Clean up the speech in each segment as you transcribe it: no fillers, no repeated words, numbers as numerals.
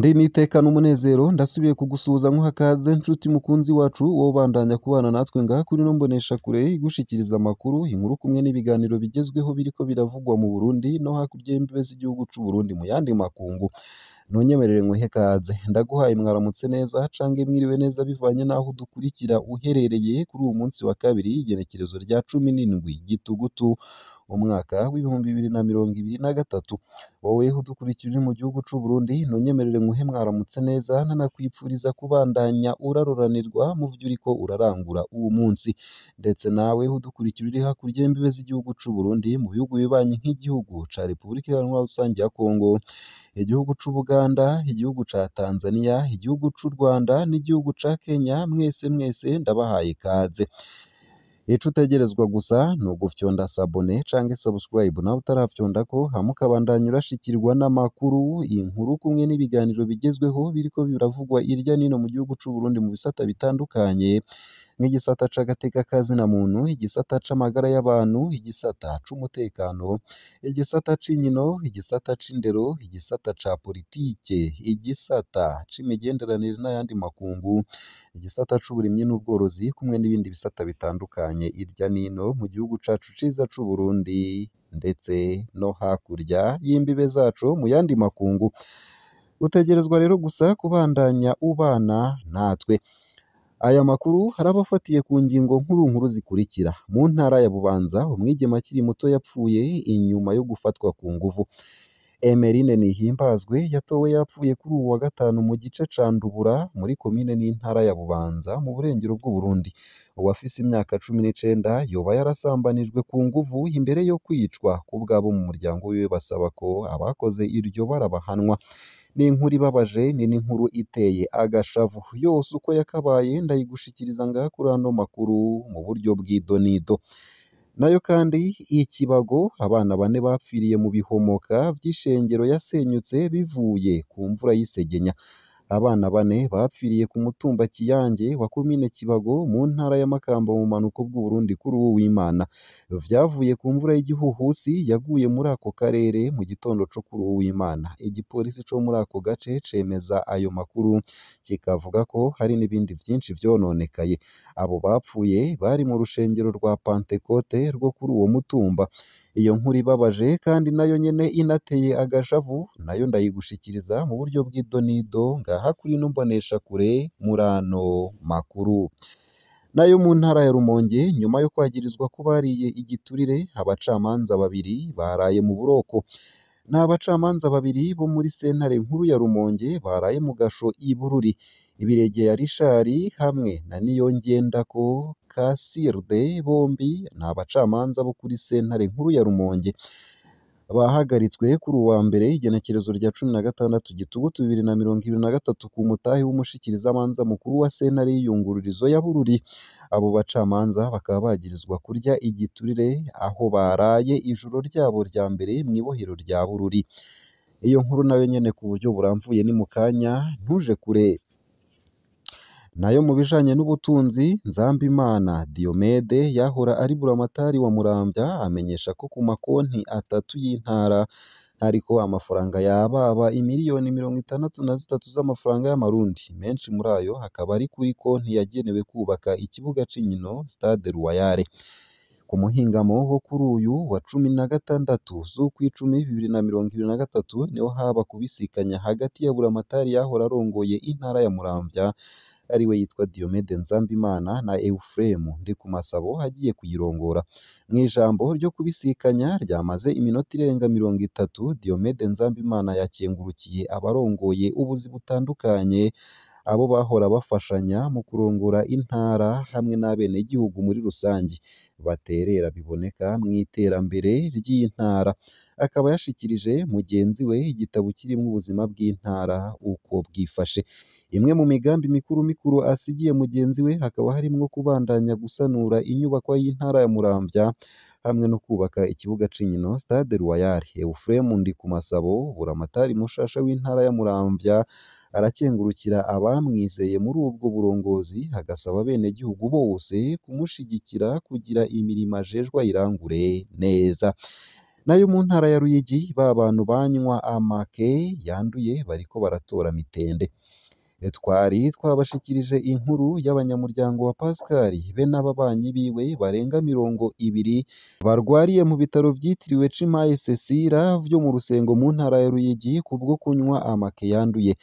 Ndi n'iteka n'umunezero ndasubiye kugusuhuza nkuha kaze nshuti mukunzi wacu wowe ubandanya kubana natwe ngaha kuri ino mboneshakure igushikiriza amakuru, inkuru kumwe n'ibiganiro bigezweho biriko biravugwa mu Burundi no hakurya y'imbibe z'igihugu c'u Burundi mu yandi makungu. Ntunyemerere nkuhe kaze, ndaguhaye mwaramutse neza cange mwiriwe neza bivanye n'aho udukurikira uherereye kuri uwu munsi wa kabiri igenekerezo rya 17 Gitugutu umwaka w'2023. Wowe udukurikira uri mu gihugu c'u Burundi ntunyemerere nkuhe mwaramutse neza nanakwipfuriza kubandanya uraroranirwa mu vyo uriko urarangura uwu munsi, ndetse nawe udukurikira uri hakurya y'imbibe z'igihugu c'u Burundi mu bihugu bibanyi nk'igihugu ca Repubulika Iharanira Rusangi ya Kongo, igihugu c'Ubuganda, igihugu ca Tanzania, igihugu c'u Rwanda n'igihugu ca Kenya, mwese mwese ndabahaye ikaze. Ico utegerezwa gusa ni ugufyonda sabone canke subscribe nawe utarafyondako, hama ukabandanya urashikirwa n'amakuru, inkuru kumwe n'ibiganiro bigezweho biriko biravugwa irya nino mu gihugu c'u Burundi mu bisata bitandukanye nk'igisata c'agateka kazina muntu, igisata c'amagara y'abantu, igisata c'umutekano, igisata c'inkino, igisata c'indero, igisata ca politike, igisata c'imigenderanire n'ayandi makungu, igisata c'uburimyi n'ubworozi kumwe n'ibindi bisata bitandukanye irya nino mu gihugu cacu ciza c'u Burundi ndetse no hakurya y'imbibe zaco mu yandi makungu. Utegerezwa rero gusa kubandanya ubana natwe. Aya makuru haraba afatiye ku ngingo nkuru nkuru zikurikira: mu ntara ya Bubanza umwigeme akiri muto yapfuye inyuma yo gufatwa ku nguvu. Emeline Nihimbazwe yatowe yapfuye kuri uwu wa gatanu mu gice ca Ndubura muri komine n'intara ya Bubanza mu burengero bw'Uburundi. Uwafise imyaka 19 yoba yarasambanijwe ku nguvu imbere yo kwicwa, kubw'abo mu muryango wiwe basaba ko abakoze iryo bara bahanwa. Ni inkuru ibabaje, ni n'inkuru iteye agashavu, yose uko yakabaye ndayigushikiriza ngaha kuri ano makuru mu buryo bw'idonido. Nayo kandi ikibago abana bane bapfiriye mu bihomoka vy'ishengero yasenyutse bivuye ku mvura y'isegenya. Abana bane bapfiriye ku mutumba Kiyange wa komine Kibago mu ntara ya Makamba mu bumanuko bw'Uburundi kuri uwu w'Imana. Vyavuye ku mvura y'igihuhusi yaguye muri ako karere mu gitondo co kuri uwu w'Imana. Igipolisi co muri ako gace cemeza ayo makuru kikavuga ko hari n'ibindi vyinshi vyononekaye. Abo bapfuye bari mu rushengero rwa Pantekote rwo kuri uwo mutumba. Iyo nkuru ibabaje kandi nayo nyene inateye agashavu, nayo ndayigushikiriza mu buryo bw'idonido ngaha kuri ino mboneshakure muri ano makuru. Nayo mu ntara ya Rumonge nyuma yo kwagirizwa ko bariye igiturire, abacamanza babiri baraye mu buroko. Ni abacamanza babiri bo muri sentare nkuru ya Rumonge baraye mu gasho i Bururi. Ibiregeya Richard hamwe na Niyongendako Kasirde bombi ni abacamanza bo kuri sentare nkuru ya Rumonge. Bahagaritswe kuri uwa mbere igenekerezo rya 16 Gitugutu 2023 ku mutahe w'umushikirizamanza mukuru wa sentare y'iyungururizo ya Bururi. Abo bacamanza bakaba bagirizwa kurya igiturire aho baraye ijoro ryabo rya mbere mw'ibohero rya Bururi. Iyo nkuru nayo nyene ku buryo buramvuye ni mu kanya, ntuje kure. Nayo mu bijanye n'ubutunzi, Nzambimana Diomede yahora ari buramatari wa Muramvya amenyesha ko ku makonti atatu y'intara hariko amafaranga yababa imiliyoni 63 z'amafaranga y'amarundi, menshi muri ayo akaba ari kuri konti yagenewe kubaka ikibuga c'inkino Stade Royal. Ku muhingamo wo kuri uyu wa 16 z'ukwicumi 2023 niho haba kubisikanya hagati ya buramatari yahora arongoye intara ya Muramvya ariwe yitwa Diomede Nzambimana na Euphrem Ndikumasabo agiye kuyirongora. Mw'ijambo ryo kubisikanya ryamaze iminota irenga 30, Diomede Nzambimana yakengurukiye abarongoye ubuzi butandukanye, abo bahora bafashanya mu kurongora intara hamwe n'abenegihugu muri rusangi baterera biboneka mw'iterambere ry'intara. Akaba yashikirije mugenzi we igitabo kirimwo ubuzima bw'intara uko bwifashe. Imwe mu migambi mikuru mikuru asigiye mugenzi we hakaba harimwo kubandanya gusanura inyubakwa y'intara ya Muramvya hamwe no kubaka ikibuga c'inkino Stade Royal. Euphrem Ndikumasabo buramatari mushasha w'intara ya Muramvya arakengurukira abamwizeye muri ubwo burongozi, agasaba abenegihugu bose kumushigikira kugira imirimo ajejwe ayirangure neza. Nayo mu ntara ya Ruyigi, ba bantu banywa amake yanduye bariko baratora mitende. Twari twabashikirije inkuru y'abanyamuryango wa Pascal be n'ababanyi biwe barenga 20 barwariye mu bitaro vyitiriwe Cimaye Cecile vyo mu Rusengo mu ntara ya Ruyigi kubwo kunywa amake yanduye.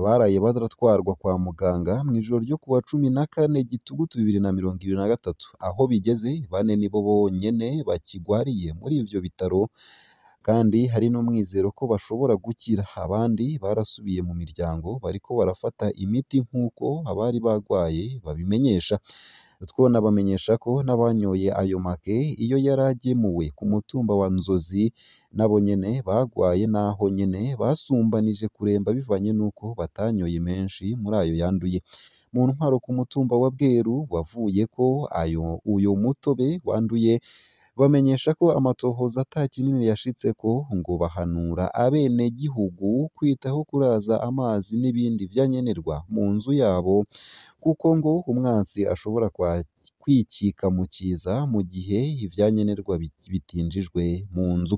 Baraye baratwarwa kwa muganga mw'ijoro ryo kuwa 14 Gitugutu 2023. Aho bigeze, bane nibo bonyene bakigwariye muri ivyo bitaro, kandi hari n'umwizero ko bashobora gukira. Abandi barasubiye mu miryango bariko barafata imiti nk'uko abari bagwaye babimenyesha. Twonabamenyesha ko n'abanyoye ayo make iyo yaragemuwe ku mutumba wa Nzozi nabo nyene bagwaye, naho nyene basumbanije kuremba bivanye n'uko batanyoye menshi muri ayo yanduye. Mu ntwaro ku mutumba wa Bweru wavuyeko ayo uyo mutobe wanduye, bamenyesha ko amatohoza ata kinini yashitseko, ngo bahanura abenegihugu kwitaho kuraza amazi n'ibindi vyankenerwa mu nzu yabo, kuko ngo umwansi ashobora kwikika mu kiza mu gihe ivyankenerwa bitinjijwe mu nzu.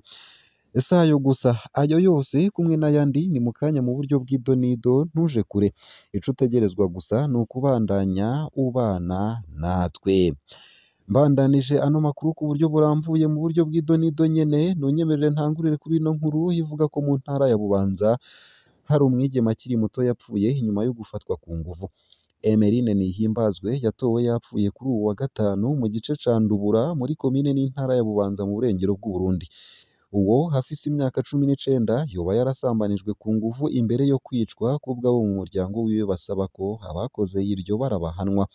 Si ayo gusa, ayo yose kumwe n'ayandi ni mu kanya mu buryo bw'idonido, ntuje kure. Ico utegerezwa gusa ni ukubandanya ubana natwe. Mbandanije ano makuru ku buryo burambuye mu buryo bw'idonido nyene, nunyemerere ntangurire kuri ino nkuru ivuga ko mu ntara ya Bubanza hari umwigeme akiri muto yapfuye inyuma yo gufatwa ku nguvu. Emeline Nihimbazwe yatowe yapfuye kuri uwu wa gatanu mu gice ca Ndubura muri komine n'intara ya Bubanza mu burengero bw'Uburundi. Uwo afise imyaka 19 yoba yarasambanijwe ku nguvu imbere yo kwicwa, kubw'abo mu muryango wiwe basaba ko abakoze iryo bara bahanwa.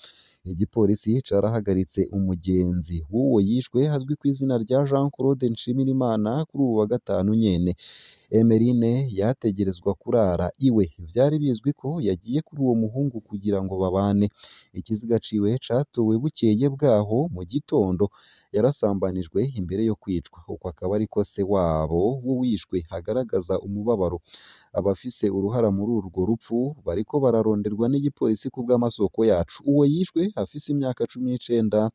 Igipolisi carahagaritse umugenzi w'uwo yishwe azwi kw'izina rya Jean Claude Nshimirimana kuri uwu wa gatanu nyene. Emeline yategerezwa kurara iwe, vyari bizwi ko yagiye kuri uwo muhungu kugira ngo babane. Ikiziga ciwe catowe bukeye bwaho mu gitondo, yarasambanijwe imbere yo kwicwa. Uko akaba ariko se wabo w'uwishwe agaragaza umubabaro. Abafise uruhara muri urwo rupfu bariko bararonderwa n'igipolisi kubw'amasoko yacu. Uwo yishwe afise imyaka 19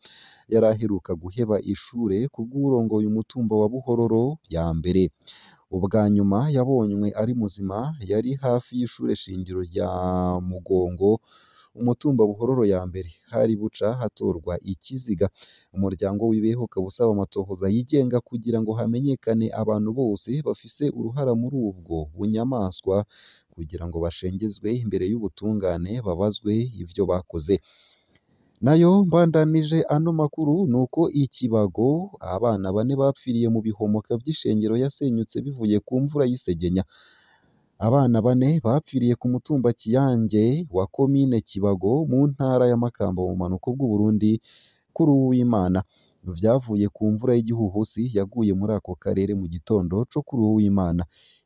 yari aheruka guheba ishure kubw'uwurongoye umutumba wa Buhororo ya mbere. Ubwa nyuma yabonywe ari muzima yari hafi y'ishure shingiro rya Mugongo, umutumba Buhororo ya mbere. Hari buca hatorwa ikiziga. Umuryango wiwe ukaba usaba amatohoza yigenga kugira ngo hamenyekane abantu bose bafise uruhara muri ubwo bunyamaswa, kugira ngo bashengezwe imbere y'ubutungane babazwe ivyo bakoze. Nayo mbandanije ano makuru nuko ikibago abana bane bapfiriye mu bihomoka vy'ishengero yasenyutse bivuye ku mvura y'isegenya. Abana bane bapfiriye ku mutumba Kiyange wa komine Kibago mu ntara ya Makamba mu bumanuko bw'Uburundi kuri uw'Imana. Vyavuye ku mvura y'igihuhusi yaguye muri ako karere mu gitondo co kuri uw'Imana.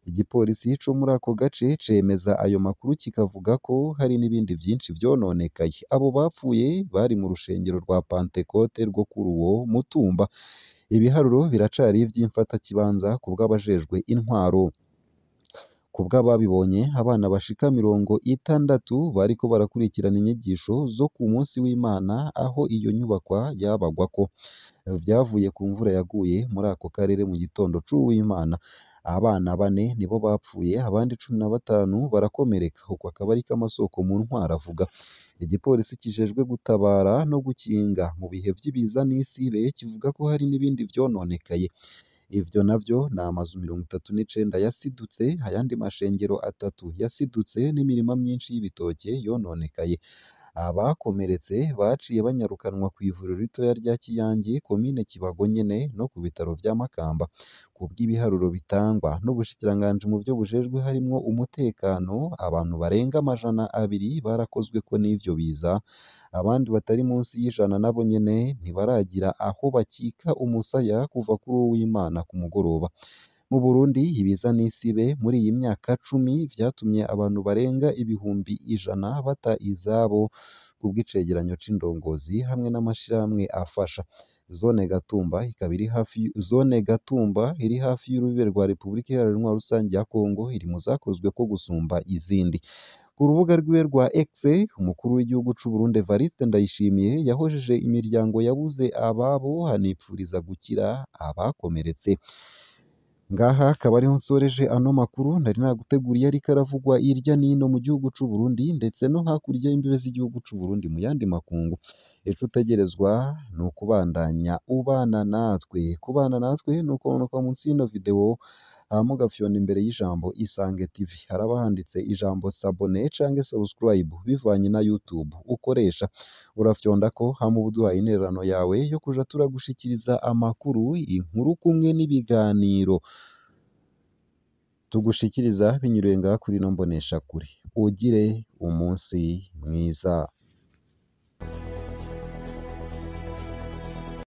Igipolisi co muri ako gace cemeza ayo makuru kikavuga ko hari n'ibindi vyinshi vyononekaye. Abo bapfuye bari mu rushengero rwa Pantekote rwo kuri uwo mutumba. Ibiharuro biracari ivy'imfatakibanza kubw'abajejwe intwaro. Kubw'ababibonye, abana bashika 60 bariko barakurikirana inyigisho zo ku munsi w'Imana aho iyo nyubakwa yabagwako. Vyavuye ku mvura yaguye muri ako karere mu gitondo c'uwimana. Abana bane nibo bapfuye, abandi 15 barakomereka. Uko akaba ariko amasoko mu ntwaro avuga. Igipolisi kijejwe gutabara no gukinga mu bihe vy'ibiza n'isibe kivuga ko hari n'ibindi vyononekaye. Ivyo navyo ni amazu 39 yasidutse, ayandi mashengero 3 yasidutse n'imirima myinshi y'ibitoke yononekaye. Abakomeretse baciye banyarukanwa kw'ivuriro ritoya rya Kiyange, komine Kibago nyene, no ku bitaro vya Makamba. Kubw'ibiharuro bitangwa n'ubushikiranganji mu vyo bujejwe harimwo umutekano, abantu barenga 200 barakozweko n'ivyo biza, abandi batari munsi y'ijana nabo nyene ntibaragira aho bakika umusaya kuva kuri uwimana ku mugoroba. Mu Burundi ibiza n'isibe muri iyi myaka 10 vyatumye abantu barenga 100,000 bata izabo kubw'icegeranyo c'indongozi hamwe n'amashirahamwe afasha. Zone Gatumba ikaba iri hafi Zone Gatumba iri hafi y'urubibe rwa Repubulika Iharanira Intwaro Rusangi ya Kongo iri mu zakozweko gusumba izindi. Ku rubuga rwiwe rwa X, umukuru w'igihugu c'u Burundi Evariste Ndayishimiye yahojeje imiryango yabuze ababo, anipfuriza gukira abakomeretse. Ngaha akaba ariho nsoreje ano makuru nari naguteguriye ariko aravugwa irya nino mu gihugu c'u Burundi ndetse no hakurya y'imbibe z'igihugu c'u Burundi mu yandi makungu. Ico utegerezwa ni ukubandanya ubana natwe. Kubana natwe ni ukumanuka munsi y'ino video hama ugafyonda imbere y'ijambo Isange TV, haraba handitse ijambo s'abonner canke subscribe bivanye na YouTube ukoresha. Urafyondako hama uba uduhaye intererano yawe yo kuja turagushikiriza amakuru, inkuru kumwe n'ibiganiro tugushikiriza binyuriye ngaha kuri ino mboneshakure. Ugire umunsi mwiza.